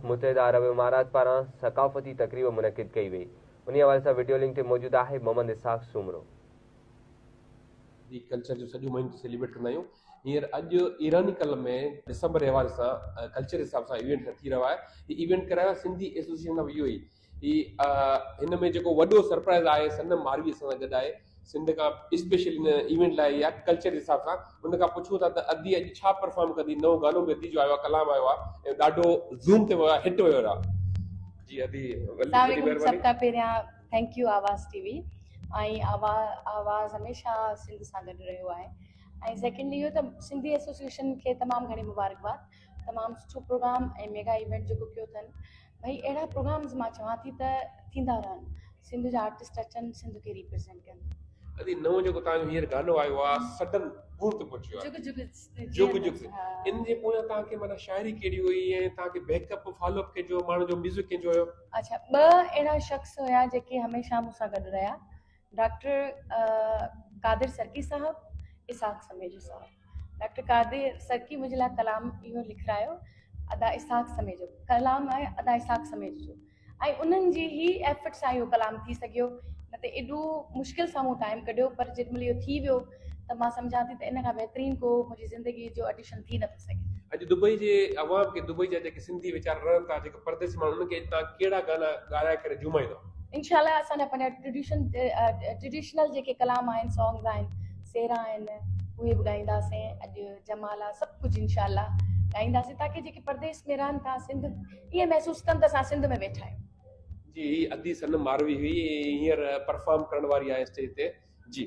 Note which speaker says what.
Speaker 1: متحده عرب امارات پاران ثقافتي تقريب منعقد ڪئي وئي. انهي حوالي سان وڊيو لنڪ تي موجود آهي محمد اسحاق سومرو.
Speaker 2: جي ڪلچر جو سڄو مهينو سيليبريٽ ڪندا آهيون. هينئر اڄ ايراني ڪلب ۾ ڊسمبر جي حوالي سان ڪلچر جي حساب سان ايونٽ ٿي رهيو آهي. هي ايونٽ ڪرايو آهي سنڌي ايسوسيئيشن آف يو اي اي. هن ۾ جيڪو وڏو سرپرائز آهي، صنم ماروي اسان سان گڏ آهي، سنڌ کان اسپيشل هن ايونٽ لاء يا ڪلچر جي حساب سان. ان کان پڇون ٿا ته ادي اڄ ڇا پرفارم ڪندي؟ نئون گانو به ادي جو آيو آهي، ڪلام آيو آهي ۽ ڏاڍو زوم تي ويو آهي، هٽ ويو آهي. جي ادي، وڏي مهرباني.
Speaker 3: سڀ کان پهريان thank you آواز ٽي وي ۽ آواز هميشه سنڌ سان گڏ رهيو آهي، ۽ سيڪنڊلي اهو ته سنڌي ايسوسيئيشن کي تمام گهڻي مبارڪباد، تمام سٺو پروگرام ۽ ميگا ايونٽ جيڪو ڪيو اٿن. ڀئي اهڙا پروگرامز مان چوان ٿي ته ٿيندا رهن، سنڌ جا آرٽسٽ اچن، سنڌ کي ريپريزنٽ ڪن.
Speaker 2: ادي، نئون جيڪو توهان جو هينئر گانو آيو آ، سڊن بوم تي پهچي ويو آ،
Speaker 3: جگ جگ
Speaker 2: جگ جگ، ان جي پويان توهان کي معنيٰ شاعري ڪهڙي هئي ۽ توهان کي بيڪ اپ فالو اپ ڪنهن جو، ماڻهن جو، ميوزڪ ڪنهن جو هيو؟
Speaker 3: اڇا، ٻه اهڙا شخص هيا جيڪي هميشه مون سان گڏ رهيا، ڊاڪٽر قادر سرڪي صاحب، اسحاق سميجو صاحب. ڊاڪٽر قادر سرڪي منهنجي لاء ڪلام اهو لکرايو، ادا اسحاق سميجو ڪلام آهي ادا اسحاق سميجو جو، ۽ انهن جي هي ايفرٽ سان اهو ڪلام ٿي سگهيو، نه ته ايڏو مشڪل سان مون ٽائيم ڪڍيو، پر جيڏي مهل اهو ٿي ويو ته مان سمجهان ٿي ته ان کان بهترين ڪو منهنجي زندگي جو اڊيشن ٿي نٿو سگهي.
Speaker 2: اڄ دبئي جي عوام کي، دبئي جا جيڪي سنڌي ويچارا رهن ٿا، جيڪي پرديسي ماڻهو، انهن کي اڄ توهان ڪهڙا گانا ڳارائي ڪري جهومائيندؤ؟
Speaker 3: انشاء الله اسان جا پنهنجا ٽريڊيشن ٽريڊيشنل جيڪي ڪلام آهن، سانگز آهن، سيرا آهن، اهي به ڳائينداسين. اڄ جمال آ، سڀ ڪجهه انشاء الله ڳائينداسين، تاڪه جيڪي پرديس ۾ رهن ٿا، سنڌ ائين محسوس ڪن ته اسان سنڌ ۾ ويٺا آهيون.
Speaker 2: جي، هي ادي صنم ماروي هئي، هينئر پرفارم ڪرڻ واري آهي اسٽيج تي. جي.